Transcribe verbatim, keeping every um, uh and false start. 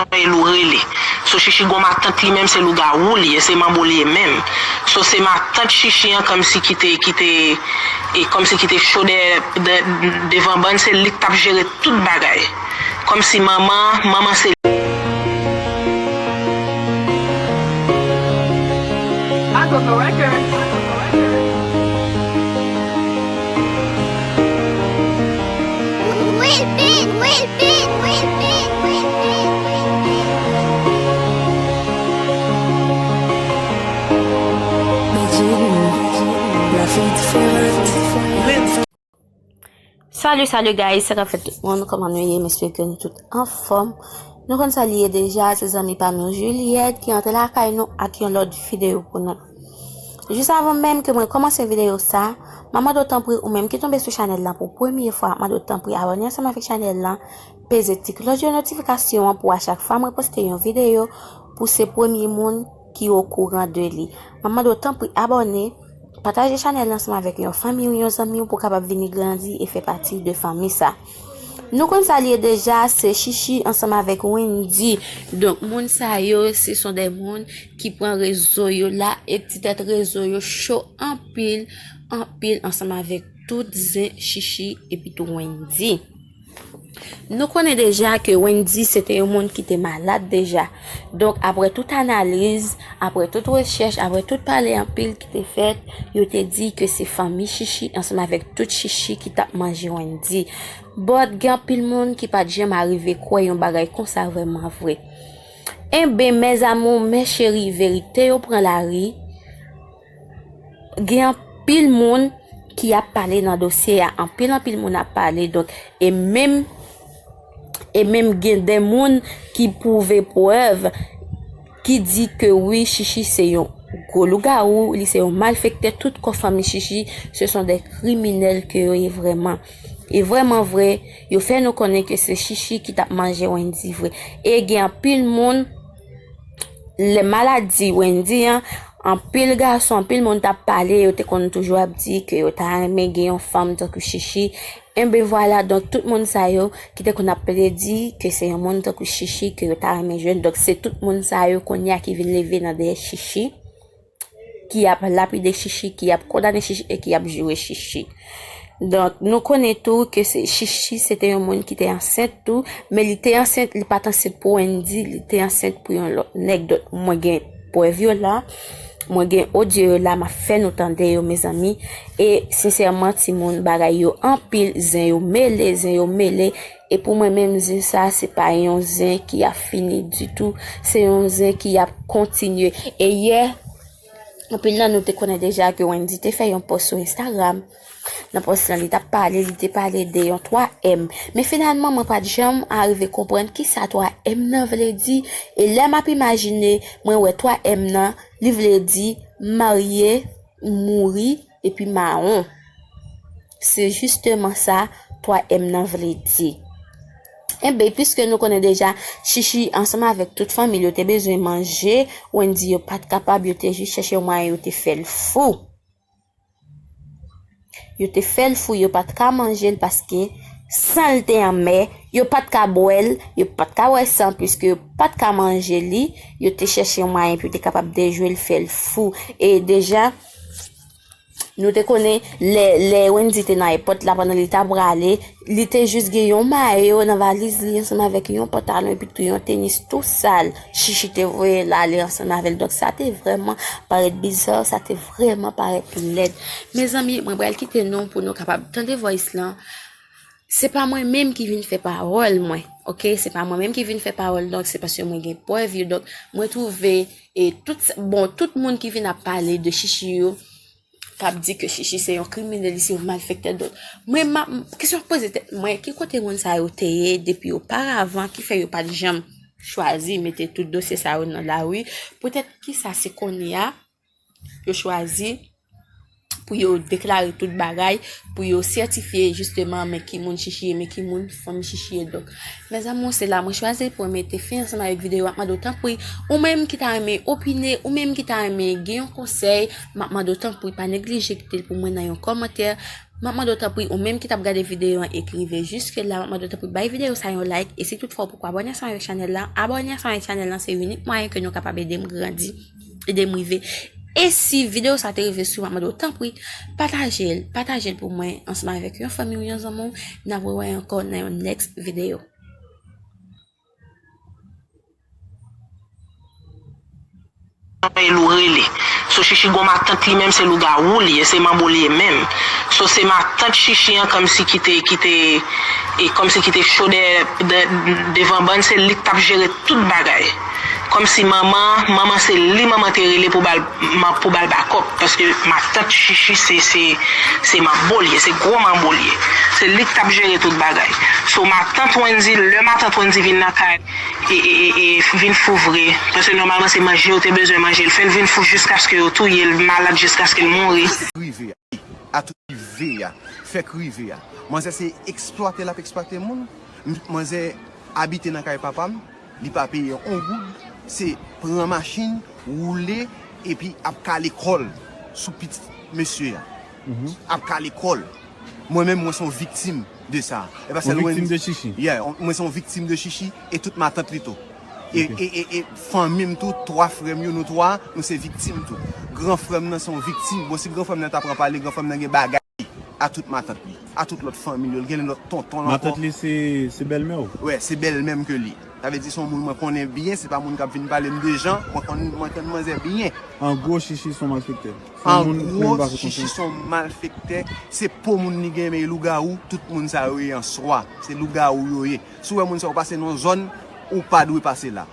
Jan e lou rele. So Chichi gon matant li menm se lougawou li ye, se manbo li ye menm. So se matant Chichi an kòmsi ki te ki te e kòmsi ki te cho dèyè de- devan bann se li k t ap jere tout bagay. Kòmsi manman, manman se Salut, salut guys, sa k ap fèt tout moun, kòman nou ye? M espere ke nou tout anfòm. Nou konn sa li ye deja, se zanmi pa nou Juliette ki antre lakay nou ak yon lòt videyo pou nou. Jis avan menm ke mwen kòmanse videyo sa, m ap mande w tanpri ou menm ki tonbe sou chanèl lan pou premye fwa, m ap mande w tanpri abòne ansanm avèk chanèl lan, peze ti klòch de notifikasyon an pou a chak fwa mwen poste yon videyo, pou se premye moun ki okouran de li. M ap mande w tanpri abòne, pataje chanèl lan ansanm avèk yon fanmi w, yon zanmi w pou kapab vini grandi e fè pati de fanmi sa. Nou konn sa li ye deja, se Chichi ansanm avèk Wendy. Donk moun sa yo, se son de moun ki pran rezo yo la, e ti tèt rezo yo cho anpil, anpil ansanm avèk tout zen Chichi epi tou Wendy. Nou konnen deja ke Wendy se te yon moun ki te malad deja. Donk apre tout analiz, apre tout rechèch, apre tout pale anpil ki te fèt, yo te di ke se fanmi Chichi ansanm avèk tout Chichi ki t ap manje Wendy. But gen anpil moun ki pa t janm arive kwè yon bagay konsa vrèman vre. Enben mes amours, mes chéris, verite yo pran lari. Gen anpil moun ki ap pale nan dosye a, anpil anpil moun ap pale, donk e menm e menm gen de moun ki pwouve prèv ki di ke wi Chichi se yon gwo lougawou, li se yon malfektè, tout kò fanmi Chichi se son de kriminèl ke yo ye vrèman. E vrèman vre, yo fè nou konnen ke se Chichi ki t ap manje Wendy vre. E gen anpil moun, lè maladi Wendy an, anpil gason, anpil moun t ap pale, yo te konn toujou ap di ke yo ta renmen gen yon fanm tankou Chichi. Enben vwala, donk tout moun sa yo ki te konn ap plede di ke se yon moun tankou Chichi ke yo ta renmen jwenn, donk se tout moun sa yo kounye a ki vin leve nan dèyè Chichi, ki ap lapide Chichi, ki ap kondane Chichi e ki ap joure Chichi. Donk nou konnen tou ke se Chichi se te yon moun ki te ansent tou, men li te ansent, li pa t ansent pou Wendy, li te ansent pou yon lòt nèg. Donk mwen gen prèv yo la, mwen gen odyo yo la, m ap fè nou tande yo mezanmi. E sensèman timoun, bagay yo anpil, zen yo mele, zen yo mele. E pou mwen menm zen sa se pa yon zen ki ap fini ditou, se yon zen ki ap kontinye. E yè, anpil nan nou te konnen deja ke Wendy te fè yon pòs sou Instagram. Nan pòs lan, li t ap pale, li te pale de yon twa M. Men finalman, mwen pa t janm arive konprann kisa twa M nan vle di. E lè m ap imajine, mwen wè twa M nan, li vle di marye, mouri, epi mawon. Se jisteman sa twa M nan vle di. Enben, piske nou konnen deja, Chichi ansanm avèk tout fanmi l yo te bezwen manje, Wendy yo pa t kapab, yo te jis chèche yon mwayen, yo te fè l fou. Yo te fè l fou, yo pa t ka manje l paske san l te anmè, yo pa t ka bwè l, yo pa t ka bwè san, piske yo pa t ka manje li, yo te chèche yon mwayen pou yo te kapab dejwe l, fè l fou. E deja, nou te konnen lè, lè Wendy te nan èpòt la pandan li t ap prale, li te jis gen yon mayo nan valiz li ansanm avèk yon pantalon epi tou yon tenis tou sal. Chichi te voye l ale ansanm avè l. Donk sa te vrèman parèt biza, sa te vrèman parèt lèd. Mezanmi, mwen pral kite nou pou nou kapab tande voice lan. Se pa mwen menm ki vin fè pawòl mwen, oke? Se pa mwen menm ki vin fè pawòl, donk se paske mwen gen prèv yo. Donk mwen twouve e tout, bon, tout moun ki vin ap pale de Chichi yo, k ap di ke Chichi se yon kriminèl, li se yon malfektè. Donk mwen, m ap, kesyon ap poze tèt mwen, ki kote moun sa yo te ye depi oparavan ki fè yo pa t janm chwazi mete tout dosye sa yo nan lari? Poutèt kisa se kounye a yo chwazi pou yo deklare tout bagay, pou yo sètifye jisteman men ki moun Chichi ye, men ki moun fanmi Chichi ye. Donk mes amours, se la mwen chwazi pou mwen mete fen ansanm avèk videyo a. M ap mande w tanpri, ou menm ki ta renmen opine, ou menm ki ta renmen gen yon konsèy, m ap mande w tanpri pa neglije kite l pou mwen nan yon kòmantè. M ap mande w tanpri, ou menm ki t ap gade videyo an e ki rive jiske la, m ap mande w tanpri bay videyo sa yon like, e si toutfwa w poko abòne ansanm avèk chanèl la, abòne ansanm avèk chanèl la, se inik mwayen ke nou kapab ede m grandi, ede m rive. E si videyo sa te rive sou ou, m ap mande w tanpri, pataje l, pataje l pou mwen ansanm avèk yon fanmi w, yon zanmi w, n ap rewè ankò nan yon next videyo. Anpil ou rele. So Chichi gon matant li menm se lougawou li ye, se manbo li ye menm. So se matant Chichi an kòmsi ki te ki te e kòmsi ki te cho dèyè de- devan bann, se li k t ap jere tout bagay. Kòmsi manman, manman se li manman te rele pou bal pou bal bakòp, paske matant Chichi se se se manbo li ye, se gwo manbo li ye. Se li k t ap jere tout bagay. So matant Wendy, lè matant Wendy vin nan kay e, e, e, e vin fou vre. Paske nòmalman se manje yo te bezwen manje. L fè l vin fou jiskaske yo touye l, malad jiskaske l mouri. Rive a, a tout rive a, fèk rive a. Manzè se eksplwate l ap eksplwate moun. M- Manzè abite nan kay papa m, li pa peye on goud, se pran machin, woule, epi ap kale kò l sou pitit mesye a. Ap kale kò l. Mwen menm, mwen se yon viktim de sa. E pa Ou sèl viktim Wendy. De Chichi? Yeah, on- mwen se yon viktim de Chichi e tout matant li tou. E, e, e, e fanmi m tou, twa frè m yo, nou twa, nou se viktim tou. Gran frè m nan se yon viktim. Bon, si gran frè m nan ta pran pale, gran frè m nan gen bagay a tout matant li, a tout lòt fanmi l yo, l gen lòt tonton l ankò. Matant li se se bèlmè w? Wè, se bèlmè m ke li. Sa vle di se yon moun mwen konnen byen, se pa moun k ap vin pale m de jan, mwen konn mwen konn manzè byen. An gwo, Chichi se yon malfektè. An gwo, Chichi se yon malfektè, se po moun li gen men lougawou, tout moun sa yo ye an swa, se lougawou yo ye. Si w wè moun sa yo pase nan yon zòn, ou pa dwe pase la.